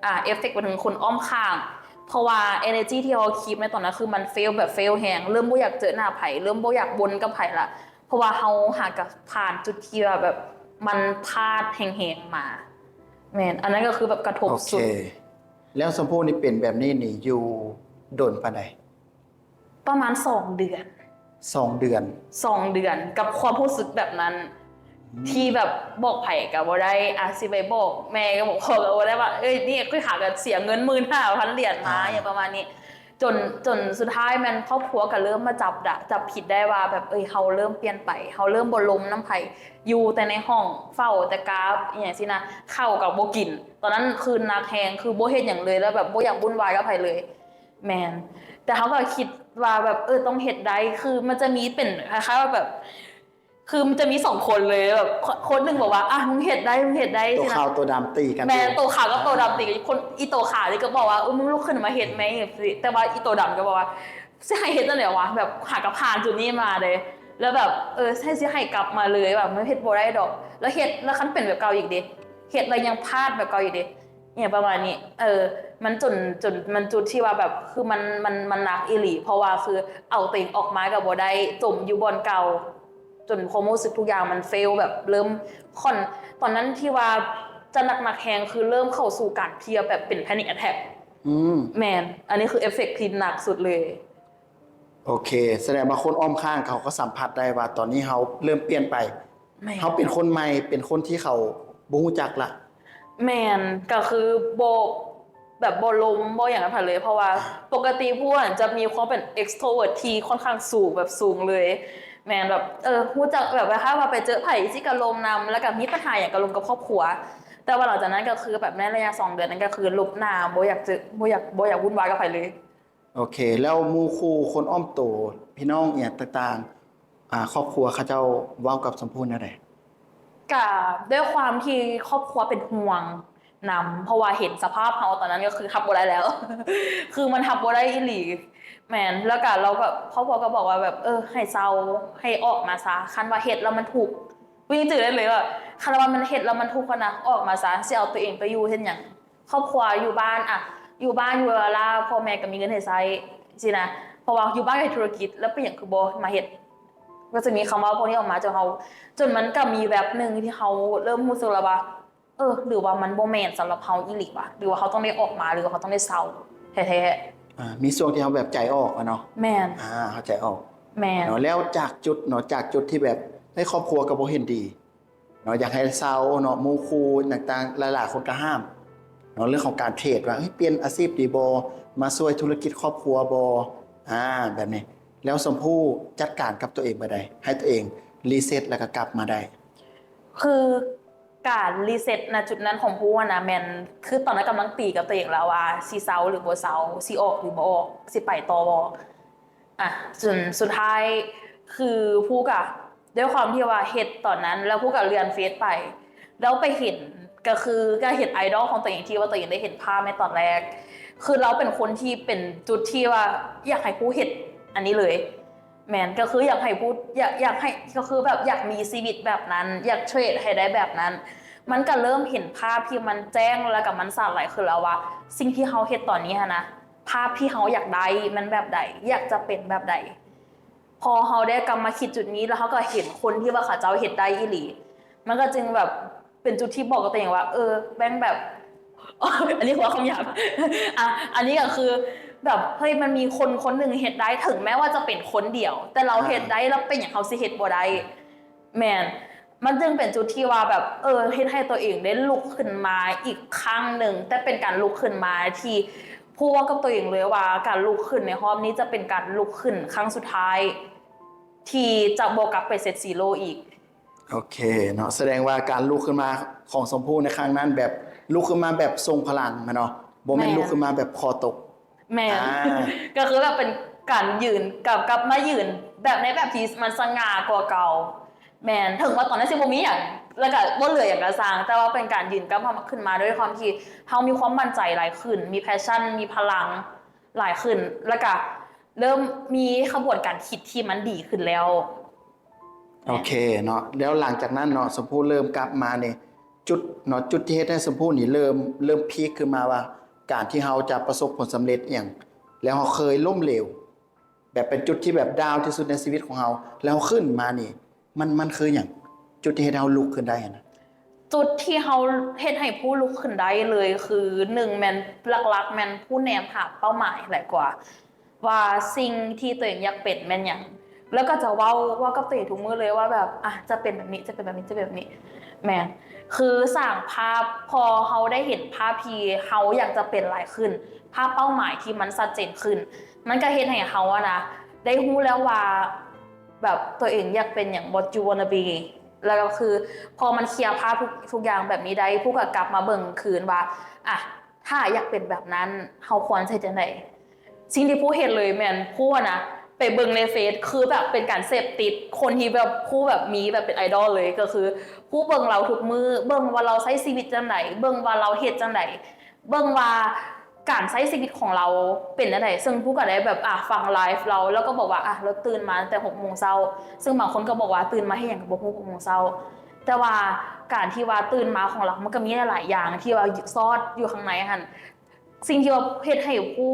ອາ ເອຟເຟັກໄປເຖິງຄົນອ້ອມຂ້າງ ເພາະວ່າເອເນີຈີທີ່ເຮົາຄີບໃນຕອນນັ້ນ ຄືມັນເຟວແບບເຟວແຮງ ເລີ່ມບໍ່ຢາກເຈີໜ້າໃຜ ເລີ່ມບໍ່ຢາກວົນກັບໃຜລະ ເພາະວ່າເຮົາຫາກະຜ່ານຈຸດທີ່ວ່າແບບມັນພາດແຮງໆມາ ແມ່ນ ອັນນັ້ນກໍຄືແບບກະທົບສຸດ. ໂອເຄ ແລ້ວຊົມພູນີ້ເປັນແບບນີ້ນີ້ຢູ່ດົນປານໃດ? ປະມານສອງເດືອນ. ສອງເດືອນ. ສອງເດືອນກັບຄວາມຮູ້ສຶກແບບນັ້ນ ອືມ ທີ່ແບບບອກໃຜກໍບໍ່ໄດ້ ອາ ຊິໄປບອກແມ່ກັບພໍ່ກໍບໍ່ໄດ້ວ່າ ເອີຍ ນີ້ຂ້ອຍຫາກໍເສຍເງິນໝື່ນຫ້າພັນຫຼຽນມາ ອ່າ ຫຍັງປະມານນີ້ ຈົນ ຈົນສຸດທ້າຍແມ່ນຄອບຄົວກໍເລີ່ມມາຈັບດະ ຈັບຜິດໄດ້ວ່າແບບ ເອີຍ ເຮົາເລີ່ມປ່ຽນໄປ ເຮົາເລີ່ມບໍ່ລົມນຳໃຜ ຢູ່ແຕ່ໃນຫ້ອງ ເຝົ້າແຕ່ກາບ ອີ່ຫຍັງຊີ້ນະ ເຂົ້າກໍບໍ່ກິນ. ຕອນນັ້ນຄືໜັກແຮງ ຄືບໍ່ເຮັດຫຍັງເລີຍ ແລ້ວແບບບໍ່ຢາກວຸ້ນວາຍກັບໃຜເລີຍ. ແມ່ນ ແຕ່ເຮົາກໍຄິດວ່າແບບ ເອີ ຕ້ອງເຮັດໄດ້ ຄືມັນຈະມີເປັນຄ້າຍໆວ່າແບບ ຄືມັນຈະມີສອງຄົນເລີຍ ແບບ ຄົນ ຄົນໜຶ່ງບອກວ່າ ອ່ະ ມຶງເຮັດໄດ້ ມຶງເຮັດໄດ້ ໂຕຂາວໂຕດຳຕີກັນ ແມ່ນ ໂຕຂາວກັບໂຕດຳຕີກັນ ຄົນ ອີໂຕຂາວນີ້ກໍບອກວ່າ ເອີ ມຶງລຸກຂຶ້ນມາເຮັດແມ້ ແຕ່ວ່າອີໂຕດຳກໍບອກວ່າ ຊິໃຫ້ເຮັດຈັ່ງໃດວະ ແບບຫາກໍຜ່ານຈຸດນີ້ມາເດ້ ແລ້ວແບບ ເອີ ໃຫ້ ຊິໃຫ້ກັບມາເລີຍ ແບບມັນເຮັດບໍ່ໄດ້ດອກ ແລ້ວເຮັດ ແລ້ວຄັນເປັນແບບເກົ່າອີກເດ້ ເຮັດແລ້ວຍັງພາດແບບເກົ່າອີກເດ້ ອີ່ຫຍັງປະມານນີ້. ເອີ ມັນຈົນ ຈົນ ມັນຈຸດທີ່ວ່າແບບ ຄືມັນ ມັນ ມັນໜັກອີ່ຫຼີ ເພາະວ່າຄືເອົາຕົວເອງອອກມາກໍບໍ່ໄດ້ ຈົມຢູ່ບ່ອນເກົ່າ ຈົນຄວາມຮູ້ສຶກທຸກຢ່າງມັນເຟວ ແບບເລີ່ມຂ້ອນ ຕອນນັ້ນທີ່ວ່າຈະໜັກໆແຮງ ຄືເລີ່ມເຂົ້າສູ່ການເພຍ ແບບເປັນ panic attack. ອືມ ແມ່ນ ອັນນີ້ຄືເອັບເຟັກທີ່ໜັກສຸດເລີຍ. ໂອເຄ ສະແດງວ່າຄົນອ້ອມຂ້າງເຂົາກໍສຳຜັດໄດ້ວ່າ ຕອນນີ້ເຮົາເລີ່ມປ່ຽນໄປ ແມ່ນ ເຮົາເປັນຄົນໃໝ່ ເປັນຄົນທີ່ເຂົາບໍ່ຮູ້ຈັກລະ. ແມ່ນ ກໍຄືບໍ່ ແບບບໍ່ລົມບໍ່ຫຍັງກັບໃຜເລີຍ ເພາະວ່າ ອ່າ ປົກກະຕິຜູ້ຫັ້ນຈະມີຄວາມເປັນ extrovert ທີ່ຂ້ອນຂ້າງສູງ ແບບສູງເລີຍ ແມ່ນ ແບບ ເອີ ຮູ້ຈັກ ແບບຄ້າຍໆວ່າໄປເຈີໃຜຊິກໍລົມນຳ ແລ້ວກໍມີບັນຫາຫຍັງກໍລົມກັບຄອບຄົວ. ແຕ່ວ່າຫຼັງຈາກນັ້ນກໍຄືແບບໃນໄລຍະສອງເດືອນນັ້ນກໍຄືຫຼົບໜ້າ ບໍ່ຢາກເຈີ ບໍ່ຢາກ ບໍ່ຢາກວຸ້ນວາຍກັບໃຜເລີຍ. ໂອເຄ ແລ້ວໝູ່ຄູ່ຄົນອ້ອມໂຕ ພີ່ນ້ອງອີ່ຫຍັງຕ່າງໆ ອ່າ ຄອບຄົວເຂົາເຈົ້າເວົ້າກັບຊົມພູແນວໃດ? ກະດ້ວຍຄວາມທີ່ຄອບຄົວເປັນຫ່ວງນຳ ເພາະວ່າເຫັນສະພາບເຮົາຕອນນັ້ນກໍຄືຮັບບໍ່ໄດ້ແລ້ວ ຄືມັນຮັບບໍ່ໄດ້ອີ່ຫຼີ. ແມ່ນ ແລ້ວກະລາວກໍ ຄອບຄົວກໍບອກວ່າແບບ ເອີ ໃຫ້ເຊົາ ໃຫ້ອອກມາຊະ ຄັນວ່າເຮັດແລ້ວມັນທຸກ ຜູ້ຍິງຈື່ໄດ້ເລີຍວ່າ ຄັນວ່າມັນເຮັດແລ້ວມັນທຸກຫັ້ນນະ ອອກມາຊະ ຊິເອົາຕົວເອງໄປຢູ່ເຮັດຫຍັງ? ຄອບຄົວຢູ່ບ້ານ ອະ ຢູ່ບ້ານຢູ່ລາວ ພໍ່ແມ່ກໍມີເງິນໃຫ້ໃຊ້ຊີ້ນະ ເພາະວ່າຢູ່ບ້ານເຮັດທຸລະກິດ ແລ້ວເປັນຫຍັງຄືບໍ່ມາເຮັດ? ກໍຈະມີຄຳເວົ້າພວກນີ້ອອກມາ ຈົນເຮົາ ຈົນມັນກໍມີແວັບໜຶ່ງທີ່ເຮົາເລີ່ມຮູ້ສຶກແລ້ວວ່າ ເອີ ຫຼືວ່າມັນບໍ່ແມ່ນສຳລັບເຮົາອີ່ຫຼີວະ ຫຼືວ່າເຮົາຕ້ອງໄດ້ອອກມາ ຫຼືວ່າເຮົາຕ້ອງໄດ້ເຊົາແທ້ໆ. ອ່າ ມີຊ່ວງທີ່ເຮົາແບບໃຈອອກອະເນາະ. ແມ່ນ ອ່າ ເຮົາໃຈອອກ. ແມ່ນ ເນາະ ແລ້ວຈາກຈຸດເນາະ ຈາກຈຸດທີ່ແບບໃນຄອບຄົວກໍບໍ່ເຫັນດີ ເນາະ ຢາກໃຫ້ເຊົາເນາະ ໝູ່ຄູ່ຕ່າງໆ ຫຼາຍໆຄົນກໍຫ້າມເນາະ ເລື່ອງຂອງການເທຣດ ວ່າ ເອີຍ ປ່ຽນອາຊີບດີບໍ່ ມາຊ່ວຍທຸລະກິດຄອບຄົວບໍ່ ອາ ແບບນີ້. ແລ້ວຊົມພູຈັດການກັບຕົວເອງແບບໃດ ໃຫ້ຕົວເອງຣີເຊັດ ແລ້ວກໍກັບມາໄດ້? ຄືການຣີເຊັດນະຈຸດນັ້ນຂອງພູຫັ້ນນະ ແມ່ນ ຄືຕອນນັ້ນກຳລັງຕີກັບຕົວເອງແລ້ວວ່າ ຊິເຊົາຫຼືບໍ່ເຊົາ ຊິອອກຫຼືບໍ່ອອກ ຊິໄປຕໍ່ບໍ່ ອະ ຈົນສຸດທ້າຍ ຄືພູກະ ດ້ວຍຄວາມທີ່ວ່າເຮັດຕອນນັ້ນ ແລ້ວພູກະເລື່ອນເຟສໄປ ແລ້ວໄປເຫັນ ກະຄືກະເຫັນໄອດອລຂອງຕົວເອງ ທີ່ວ່າຕົວເອງໄດ້ເຫັນພາບໃນຕອນແລກ ຄືລາວເປັນຄົນທີ່ເປັນຈຸດທີ່ວ່າຢາກໃຫ້ພູເຮັດອັນນີ້ເລີຍ. ແມ່ນ ກະຄືຢາກໃຫ້ພູ ຢາກ ຢາກໃຫ້ ກະຄືແບບຢາກມີຊີວິດແບບນັ້ນ ຢາກເທຣດໃຫ້ໄດ້ແບບນັ້ນ ມັນກະເລີ່ມເຫັນພາບທີ່ມັນແຈ້ງ ແລ້ວກະມັນສາດຫຼາຍຂຶ້ນແລ້ວວ່າ ສິ່ງທີ່ເຮົາເຮັດຕອນນີ້ຫັ້ນນະ ພາບທີ່ເຮົາຢາກໄດ້ມັນແບບໃດ ຢາກຈະເປັນແບບໃດ. ພໍເຮົາໄດ້ກັບມາຄິດຈຸດນີ້ ແລ້ວເຮົາກໍເຫັນຄົນທີ່ວ່າເຂົາເຈົ້າເຮັດໄດ້ອີ່ຫຼີ ມັນກໍຈຶ່ງແບບເປັນຈຸດທີ່ບອກກັບຕົວເອງວ່າ ເອີ ແມ່ງແບບ ອັນນີ້ຄືຄຳຫຍາບ ອະ ອັນນີ້ກໍຄືແບບ ເຮີ້ຍ ມັນມີຄົນຄົນໜຶ່ງເຮັດໄດ້ ເຖິງແມ້ວ່າຈະເປັນຄົນດຽວ ແຕ່ລາວເຮັດໄດ້ ແລ້ວເປັນຫຍັງເຮົາຊິເຮັດບໍ່ໄດ້? ແມ່ນ ມັນຈຶ່ງເປັນຈຸດທີ່ວ່າແບບ ເອີ ເຮັດໃຫ້ຕົວເອງໄດ້ລຸກຂຶ້ນມາອີກຄັ້ງໜຶ່ງ ແຕ່ເປັນການລຸກຂຶ້ນມາທີ່ ພູເວົ້າກັບຕົວເອງເລີຍວ່າ ການລຸກຂຶ້ນໃນຮອບນີ້ຈະເປັນການລຸກຂຶ້ນຄັ້ງສຸດທ້າຍ ທີ່ຈະບໍ່ກັບໄປເຊັດຊີໂຣອີກ. ໂອເຄເນາະ ສະແດງວ່າການລຸກຂຶ້ນມາຂອງຊົມພູໃນຄັ້ງນັ້ນ ແບບລຸກຂຶ້ນມາແບບຊົງພະລັງແມ່ນເນາະ ບໍ່ແມ່ນ ແມ່ນ ລຸກຂຶ້ນມາແບບຄໍຕົກ. ແມ່ນ ອ່າ ກໍຄືແບບເປັນການຢືນ ກັບ ກັບມາຢືນແບບໃນແບບທີ່ມັນສະຫງ່າກວ່າເກົ່າ. ແມ່ນ ເຖິງວ່າຕອນນັ້ນຊິບໍ່ມີຫຍັງ ແລ້ວກໍບໍ່ເຫຼືອຫຍັງກໍຊ່າງ ແຕ່ວ່າເປັນການຢືນກັບມາ ຂຶ້ນມາ ດ້ວຍຄວາມທີ່ເຮົາມີຄວາມໝັ້ນໃຈຫຼາຍຂຶ້ນ ມີແພຊຊັນ ມີພະລັງຫຼາຍຂຶ້ນ ແລ້ວກໍເລີ່ມມີຂະບວນການຄິດທີ່ມັນດີຂຶ້ນແລ້ວ. ໂອເຄເນາະ ແລ້ວຫຼັງຈາກນັ້ນເນາະ ຊົມພູເລີ່ມກັບມານີ້ ຈຸດເນາະ ຈຸດທີ່ເຮັດໃຫ້ຊົມພູນີ້ເລີ່ມ ເລີ່ມພີກຂຶ້ນມາວ່າ ການທີ່ເຮົາຈະປະສົບຜົນສຳເລັດອີ່ຫຍັງ ແລ້ວເຮົາເຄີຍລົ້ມເຫລວ ແບບເປັນຈຸດທີ່ແບບດາວທີ່ສຸດໃນຊີວິດຂອງເຮົາ ແລ້ວເຮົາຂຶ້ນມານີ້ ມັນ ມັນຄືຫຍັງ? ຈຸດທີ່ເຮັດໃຫ້ເຮົາລຸກຂຶ້ນໄດ້ຫັ້ນນະ. ຈຸດທີ່ເຮົາ ເຮັດໃຫ້ຜູ້ລຸກຂຶ້ນໄດ້ເລີຍຄື ໜຶ່ງແມ່ນ ຫຼັກໆແມ່ນຜູ້ແນມຫາເປົ້າໝາຍຫຼາຍກວ່າ ວ່າສິ່ງທີ່ຕົວເອງຢາກເປັນແມ່ນຫຍັງ. ແລ້ວກໍຈະເວົ້າ ເວົ້າກັບຕົວເອງທຸກມື້ເລີຍວ່າແບບ ອະ ຈະເປັນແບບນີ້ ຈະເປັນແບບນີ້ ຈະເປັນແບບນີ້ ແມ່ນ ຄືສ້າງພາບ ພໍເຮົາໄດ້ເຫັນພາບທີ່ເຮົາຢາກຈະເປັນຫຼາຍຂຶ້ນ ພາບເປົ້າໝາຍທີ່ມັນຊັດເຈນຂຶ້ນ ມັນກໍເຮັດໃຫ້ເຮົາອະນະ ໄດ້ຮູ້ແລ້ວວ່າ ແບບຕົວເອງຢາກເປັນຫຍັງ what you wanna be ແລ້ວກໍຄື ພໍມັນເຄຍພາບທຸກ ທຸກຢ່າງແບບນີ້ໄດ້ ຜູ້ກໍກັບມາເບິ່ງຄືນວ່າ ອະ ຖ້າຢາກເປັນແບບນັ້ນ ເຮົາຄວນຈະເຮັດຈັ່ງໃດ? ສິ່ງທີ່ຜູ້ເຮັດເລີຍແມ່ນຜູ້ນະ ໄປເບິ່ງໃນເຟສ ຄືແບບເປັນການເສບຕິດຄົນທີ່ແບບຜູ້ແບບມີແບບເປັນໄອດອລເລີຍ ກໍຄືຜູ້ເບິ່ງລາວທຸກມື້ ເບິ່ງວ່າລາວໃຊ້ຊີວິດຈັ່ງໃດ ເບິ່ງວ່າລາວເຮັດຈັ່ງໃດ ເບິ່ງວ່າການໃຊ້ຊີວິດຂອງລາວເປັນຈັ່ງໃດ ເຊິ່ງຜູ້ກໍໄດ້ແບບ ອາ ຟັງໄລຟ໌ລາວ ແລ້ວກໍບອກວ່າ ອາ ລາວຕື່ນມາຕັ້ງແຕ່ຫົກໂມງເຊົ້າ ເຊິ່ງບາງຄົນກໍບອກວ່າຕື່ນມາເຮັດຫຍັງກໍບໍ່ຮູ້ ຫົກໂມງເຊົ້າ ແຕ່ວ່າການທີ່ວ່າຕື່ນມາຂອງລາວ ມັນກໍມີຫຼາຍໆຢ່າງທີ່ວ່າຊອດຢູ່ຂ້າງໃນຫັ້ນ ສິ່ງທີ່ວ່າເຮັດໃຫ້ຜູ້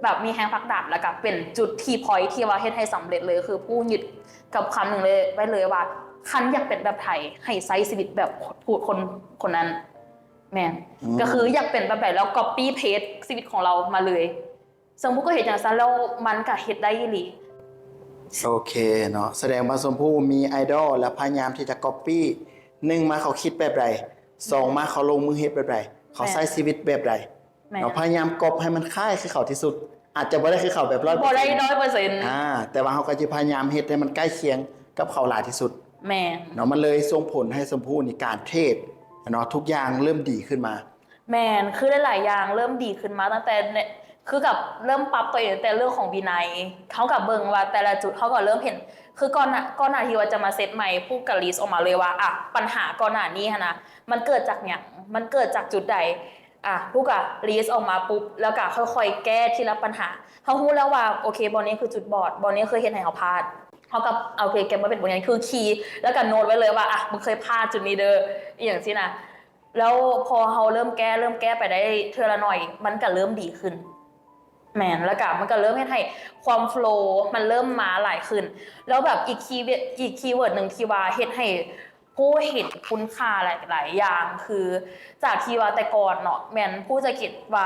ແບບມີແຮງຜັກດັນ ແລ້ວກໍເປັນຈຸດທີ່ພອຍທີ່ວ່າເຮັດໃຫ້ສຳເລັດເລີຍ ຄືຜູ້ຍຶດກັບຄຳໜຶ່ງເລີຍ ໄວ້ເລີຍວ່າ ຄັນຢາກເປັນແບບໃຜ ໃຫ້ໃຊ້ຊີວິດແບບຜູ້ຄົນ ຄົນນັ້ນ ແມ່ນ ອືມ ກໍຄືຢາກເປັນແບບໃດ ແລ້ວກັອບປີ້ເພສຊີວິດຂອງລາວມາເລີຍ ເຊິ່ງຜູ້ກໍເຮັດຈັ່ງຊັ້ນ ແລ້ວມັນກໍເຮັດໄດ້ອີ່ຫຼີ. ໂອເຄເນາະ ສະແດງວ່າຊົມພູມີໄອດອລ ແລ້ວພະຍາຍາມທີ່ຈະກັອບປີ້ ໜຶ່ງມາເຂົາຄິດແບບໃດ ສອງມາເຂົາລົງມືເຮັດແບບໃດ ເຂົາໃຊ້ຊີວິດແບບໃດ ແມ່ນ ເນາະ ພະຍາຍາມກັອບໃຫ້ມັນຄ້າຍຄືເຂົາທີ່ສຸດ ອາດຈະບໍ່ໄດ້ຄືເຂົາແບບຮ້ອຍເປີເຊັນ ບໍ່ໄດ້ຮ້ອຍເປີເຊັນ ອາ ແຕ່ວ່າເຮົາກໍຈະພະຍາຍາມເຮັດໃຫ້ມັນໃກ້ຄຽງກັບເຂົາຫຼາຍທີ່ສຸດ ແມ່ນ ເນາະ ມັນເລີຍສົ່ງຜົນໃຫ້ຊົມພູນີ້ການເທຣດເນາະ ທຸກຢ່າງເລີ່ມດີຂຶ້ນມາ ແມ່ນ ຄືຫຼາຍໆຢ່າງເລີ່ມດີຂຶ້ນມາຕັ້ງແຕ່ ຄືກັບເລີ່ມປັບຕົວເອງຕັ້ງແຕ່ເລື່ອງຂອງວິໄນ ເຮົາກໍເບິ່ງວ່າແຕ່ລະຈຸດ ເຮົາກໍເລີ່ມເຫັນ ຄືກ່ອນໜ້າ ກ່ອນໜ້າທີ່ວ່າຈະມາເຊັດໃໝ່ ຜູ້ກໍລິສອອກມາເລີຍວ່າ ອະ ບັນຫາກ່ອນໜ້ານີ້ຫັ້ນນະ ມັນເກີດຈາກຫຍັງ ມັນເກີດຈາກຈຸດໃດ ອະ ຜູ້ກໍລິສອອກມາປຸບ ແລ້ວກໍຄ່ອຍໆແກ້ທີລະບັນຫາ ເຮົາຮູ້ແລ້ວວ່າ ໂອເຄ ບ່ອນນີ້ຄືຈຸດບອດ ບ່ອນນີ້ຄືເຮັດໃຫ້ເຮົາພາດ ເຮົາກໍ ໂອເຄ ເກັບມາເປັນບົດຮຽນ ຄືຄີ ແລ້ວກໍໂນດໄວ້ເລີຍວ່າ ອະ ມຶງເຄີຍພາດຈຸດນີ້ເດີ ອີ່ຫຍັງຊີ້ນະ ແລ້ວພໍເຮົາເລີ່ມແກ້ ເລີ່ມແກ້ໄປໄດ້ເທື່ອລະໜ້ອຍ ມັນກໍເລີ່ມດີຂຶ້ນ ແມ່ນ ແລ້ວກໍມັນກໍເລີ່ມເຮັດໃຫ້ຄວາມໂຟລມັນເລີ່ມມາຫຼາຍຂຶ້ນ ແລ້ວແບບອີກຄີ ອີກຄີເວີດໜຶ່ງທີ່ວ່າເຮັດໃຫ້ຜູ້ເຫັນຄຸນຄ່າຫຼາຍໆຢ່າງ ຄືຈາກທີ່ວ່າແຕ່ກ່ອນເນາະ ແມ່ນຜູ້ຈະຄິດວ່າ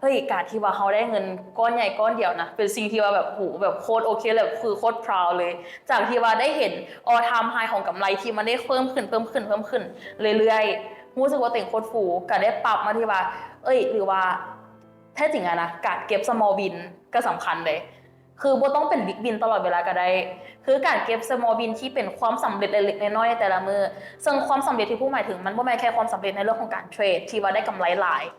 ເຮີ້ຍ ການທີ່ວ່າເຮົາໄດ້ເງິນກ້ອນໃຫຍ່ກ້ອນດຽວນະ ເປັນສິ່ງທີ່ວ່າແບບ ໂຫ ແບບໂຄດໂອເຄ ແບບຄືໂຄດພຣາວເລີຍ ຈາກທີ່ວ່າໄດ້ເຫັນ all time high ຂອງກຳໄລທີ່ມັນໄດ້ເພີ່ມຂຶ້ນ ເພີ່ມຂຶ້ນ ເພີ່ມຂຶ້ນເລື້ອຍໆ ຮູ້ສຶກວ່າຕົວເອງໂຄດຟູ ກໍໄດ້ປັບມາທີ່ວ່າ ເອີຍ ຫຼືວ່າແທ້ຈິງອະນະ ການເກັບ small win ກໍສຳຄັນເດ້ ຄືບໍ່ຕ້ອງເປັນ big win ຕະຫຼອດເວລາກໍໄດ້ ຄືການເກັບ small win ທີ່ເປັນຄວາມສຳເລັດເລັກໆນ້ອຍໆໃນແຕ່ລະມື້ ເຊິ່ງຄວາມສຳເລັດທີ່ຜູ້ໝາຍເຖິງ ມັນບໍ່ແມ່ນແຄ່ຄວາມສຳເລັດໃນເລື່ອງຂອງການເທຣດທີ່ວ່າໄດ້ກຳໄລຫຼາຍ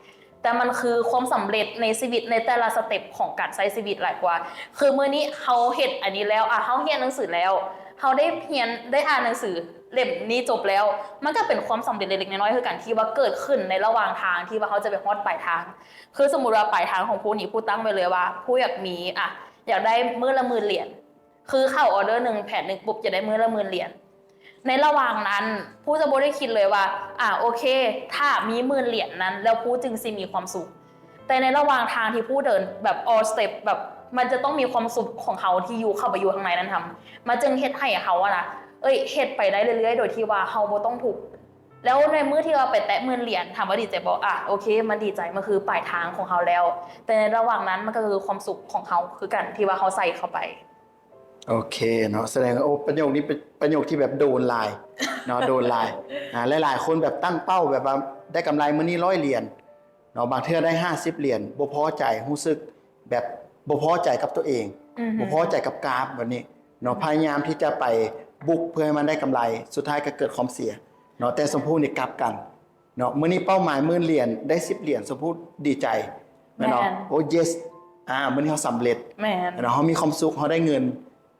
ແຕ່ມັນຄືຄວາມສຳເລັດໃນຊີວິດໃນແຕ່ລະສະເຕັບຂອງການໃຊ້ຊີວິດຫຼາຍກວ່າ ຄືມື້ນີ້ເຮົາເຮັດອັນນີ້ແລ້ວ ອະ ເຮົາຮຽນໜັງສືແລ້ວ ເຮົາໄດ້ຮຽນ ໄດ້ອ່ານໜັງສືເຫຼັ້ມນີ້ຈົບແລ້ວ ມັນກໍເປັນຄວາມສຳເລັດເລັກໆນ້ອຍໆຄືກັນ ທີ່ວ່າເກີດຂຶ້ນໃນລະຫວ່າງທາງທີ່ວ່າເຮົາຈະໄປຮອດປາຍທາງ ຄືສົມມຸດວ່າປາຍທາງຂອງຜູ້ນີ້ ຜູ້ຕັ້ງໄວ້ເລີຍວ່າ ຜູ້ຢາກມີ ອະ ຢາກໄດ້ມື້ລະໝື່ນຫຼຽນ ຄືເຂົ້າອໍເດີໜຶ່ງ ແຜນໜຶ່ງປຸບ ຈະໄດ້ມື້ລະໝື່ນຫຼຽນ ໃນລະຫວ່າງນັ້ນ ຜູ້ຈະບໍ່ໄດ້ຄິດເລີຍວ່າ ອາ ໂອເຄ ຖ້າມີໝື່ນຫຼຽນນັ້ນ ແລ້ວຜູ້ຈຶ່ງຊິມີຄວາມສຸກ ແຕ່ໃນລະຫວ່າງທາງທີ່ຜູ້ເດີນແບບ all step ແບບ ມັນຈະຕ້ອງມີຄວາມສຸກຂອງເຮົາທີ່ຢູ່ ເຂົ້າໄປຢູ່ຂ້າງໃນນັ້ນນຳ ມັນຈຶ່ງເຮັດໃຫ້ເຮົາອະນະ ເອີຍ ເຮັດໄປໄດ້ເລື້ອຍໆ ໂດຍທີ່ວ່າເຮົາບໍ່ຕ້ອງທຸກ ແລ້ວໃນມື້ທີ່ວ່າໄປແຕະໝື່ນຫຼຽນ ຖາມວ່າດີໃຈບໍ່? ອາ ໂອເຄ ມັນດີໃຈ ມັນຄືປາຍທາງຂອງເຮົາແລ້ວ ແຕ່ໃນລະຫວ່າງນັ້ນ ມັນກໍຄືຄວາມສຸກຂອງເຮົາຄືກັນ ທີ່ວ່າເຮົາໃສ່ເຂົ້າໄປ. ໂອເຄເນາະ ສະແດງວ່າ ໂອ້ ປະໂຫຍກນີ້ເປັນປະໂຫຍກທີ່ແບບໂດນຫຼາຍເນາະ ໂດນຫຼາຍ ອາ ຫຼາຍໆຄົນແບບຕັ້ງເປົ້າແບບວ່າໄດ້ກຳໄລມື້ນີ້ຮ້ອຍຫຼຽນເນາະ ບາງເທື່ອໄດ້ຫ້າສິບຫຼຽນ ບໍ່ພໍໃຈ ຮູ້ສຶກແບບບໍ່ພໍໃຈກັບຕົວເອງ ອືຮຶ ບໍ່ພໍໃຈກັບກາບແບບນີ້ເນາະ ອືຮຶ ພະຍາຍາມທີ່ຈະໄປບຸກເພື່ອໃຫ້ມັນໄດ້ກຳໄລ ສຸດທ້າຍກໍເກີດຄວາມເສຍເນາະ ແຕ່ຊົມພູນີ້ກັບກັນ ເນາະ ມື້ນີ້ເປົ້າໝາຍໝື່ນຫຼຽນ ໄດ້ສິບຫຼຽນ ສົມມຸດດີໃຈແມ່ນເນາະ ແມ່ນ ໂອ້ yes ອາ ມື້ນີ້ເຮົາສຳເລັດ ແມ່ນ ເນາະ ເຮົາມີຄວາມສຸກ ເຮົາໄດ້ເງິ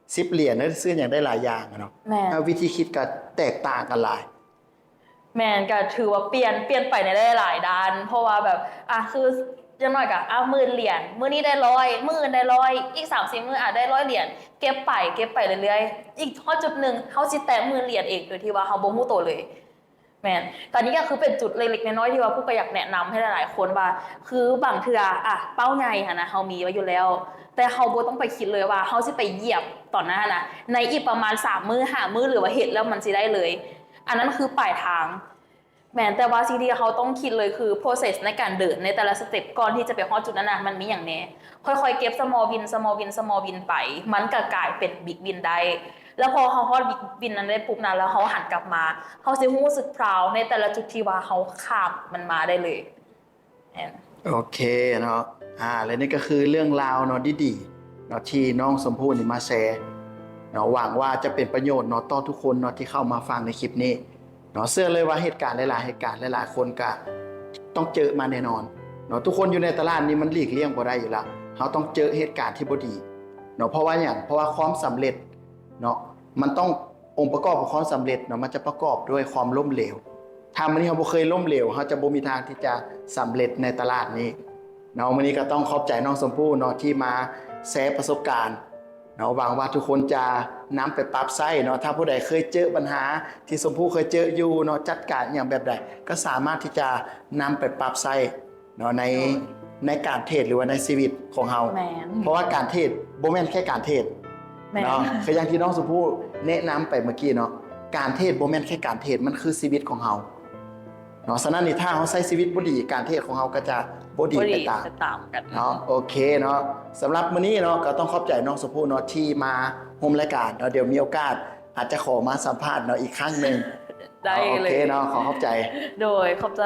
ນສິບຫຼຽນ ໄດ້ຊື້ຫຍັງໄດ້ຫຼາຍຢ່າງເນາະ ແມ່ນ ແລ້ວວິທີຄິດກໍແຕກຕ່າງກັນຫຼາຍ ແມ່ນ ກໍຖືວ່າປ່ຽນ ປ່ຽນໄປໃນຫຼາຍໆດ້ານ ເພາະວ່າແບບ ອາ ຄືຢ່າງໜ້ອຍກໍ ອາ ໝື່ນຫຼຽນ ມື້ນີ້ໄດ້ຮ້ອຍ ມື້ອື່ນໄດ້ຮ້ອຍ ອີກສາມສີ່ມື້ອາດໄດ້ຮ້ອຍຫຼຽນ ເກັບໄປ ເກັບໄປເລື້ອຍໆ ອີກຮອດຈຸດໜຶ່ງ ເຮົາຊິແຕະໝື່ນຫຼຽນເອງ ໂດຍທີ່ວ່າເຮົາບໍ່ຮູ້ໂຕເລີຍ. ແມ່ນ ຕອນນີ້ກໍຄືເປັນຈຸດເລັກໆນ້ອຍໆ ທີ່ວ່າຜູ້ກໍຢາກແນະນຳໃຫ້ຫຼາຍໆຄົນວ່າ ຄືບາງເທື່ອ ອະ ເປົ້າໃຫຍ່ຫັ້ນນະ ເຮົາມີໄວ້ຢູ່ແລ້ວ ແຕ່ເຮົາບໍ່ຕ້ອງໄປຄິດເລີຍວ່າເຮົາຊິໄປຢຽບຕອນນັ້ນຫັ້ນນະ ໃນອີກປະມານສາມມື້ ຫ້າມື້ ຫຼືວ່າເຮັດແລ້ວມັນຊິໄດ້ເລີຍ ອັນນັ້ນຄືປາຍທາງ. ແມ່ນ ແຕ່ວ່າສິ່ງທີ່ເຮົາຕ້ອງຄິດເລີຍຄື process ໃນການເດີນໃນແຕ່ລະ step ກ່ອນທີ່ຈະໄປຮອດຈຸດນັ້ນນະ ມັນມີຫຍັງແດ່. ຄ່ອຍໆເກັບ small win small win small win ໄປ ມັນກໍກາຍເປັນ big win ໄດ້. ແລ້ວພໍເຮົາຮອດ big win ນັ້ນໄດ້ປຸບນະ ແລ້ວເຮົາຫັນກັບມາ ເຮົາຊິຮູ້ສຶກ proud ໃນແຕ່ລະຈຸດທີ່ວ່າເຮົາຂ້າມມັນມາໄດ້ເລີຍ. ແມ່ນ. ໂອເຄເນາະ ອາ ແລະນີ້ກໍຄືເລື່ອງລາວເນາະ ດີໆເນາະ ທີ່ນ້ອງຊົມພູນີ້ມາແຊເນາະ. ຫວັງວ່າຈະເປັນປະໂຫຍດເນາະ ຕໍ່ທຸກຄົນເນາະ ທີ່ເຂົ້າມາຟັງໃນຄລິບນີ້ເນາະ. ເຊື່ອເລີຍວ່າເຫດການຫຼາຍໆເຫດການ ຫຼາຍໆຄົນກະຕ້ອງເຈີມາແນ່ນອນເນາະ. ທຸກຄົນຢູ່ໃນຕະຫຼາດນີ້ມັນຫຼີກລ່ຽງບໍ່ໄດ້ຢູ່ແລ້ວ ເຮົາຕ້ອງເຈີເຫດການທີ່ບໍ່ດີເນາະ. ເພາະວ່າຫຍັງ? ເພາະວ່າຄວາມສຳເລັດເນາະ ມັນຕ້ອງ ອົງປະກອບຂອງຄວາມສຳເລັດເນາະ ມັນຈະປະກອບດ້ວຍຄວາມລົ້ມເຫຼວ. ຖ້າມື້ນີ້ເຮົາບໍ່ເຄີຍລົ້ມເຫຼວ ເຮົາຈະບໍ່ມີທາງທີ່ຈະສຳເລັດໃນຕະຫຼາດນີ້ເນາະ. ມື້ນີ້ກໍຕ້ອງຂອບໃຈນ້ອງຊົມພູເນາະ ທີ່ມາແຊປະສົບການເນາະ. ຫວັງວ່າທຸກຄົນຈະນຳໄປປັບໃຊ້ເນາະ. ຖ້າຜູ້ໃດເຄີຍເຈີບັນຫາທີ່ຊົມພູເຄີຍເຈີຢູ່ເນາະ ຈັດການອີ່ຫຍັງແບບໃດ ກໍສາມາດທີ່ຈະນຳໄປປັບໃຊ້ ເນາະ ໃນ ໂດຍ ໃນການເທຣດ ຫຼືວ່າໃນຊີວິດຂອງເຮົາ. ແມ່ນ. ເພາະວ່າການເທຣດບໍ່ແມ່ນແຄ່ການເທຣດ ແມ່ນ ເນາະ. ຄືຢ່າງທີ່ນ້ອງຊົມພູແນະນຳໄປເມື່ອກີ້ເນາະ ການເທຣດບໍ່ແມ່ນແຄ່ການເທຣດ ມັນຄືຊີວິດຂອງເຮົາເນາະ. ສະນັ້ນນີ້ ຖ້າເຮົາໃຊ້ຊີວິດບໍ່ດີ ການເທຣດຂອງເຮົາກໍຈະບໍ່ດີ ບໍ່ດີ ໄປຕາມ ໄປຕາມກັນ ເນາະ. ໂອເຄເນາະ ສຳລັບມື້ນີ້ເນາະ ກໍຕ້ອງຂອບໃຈນ້ອງຊົມພູເນາະ ທີ່ມາຮ່ວມລາຍການເນາະ. ດຽວມີໂອກາດອາດຈະຂໍມາສຳພາດເນາະ ອີກຄັ້ງໜຶ່ງ. ໄດ້ເລີຍ ໂອເຄເນາະ ຂໍຂອບໃຈ. ໂດຍ ຂອບໃຈ.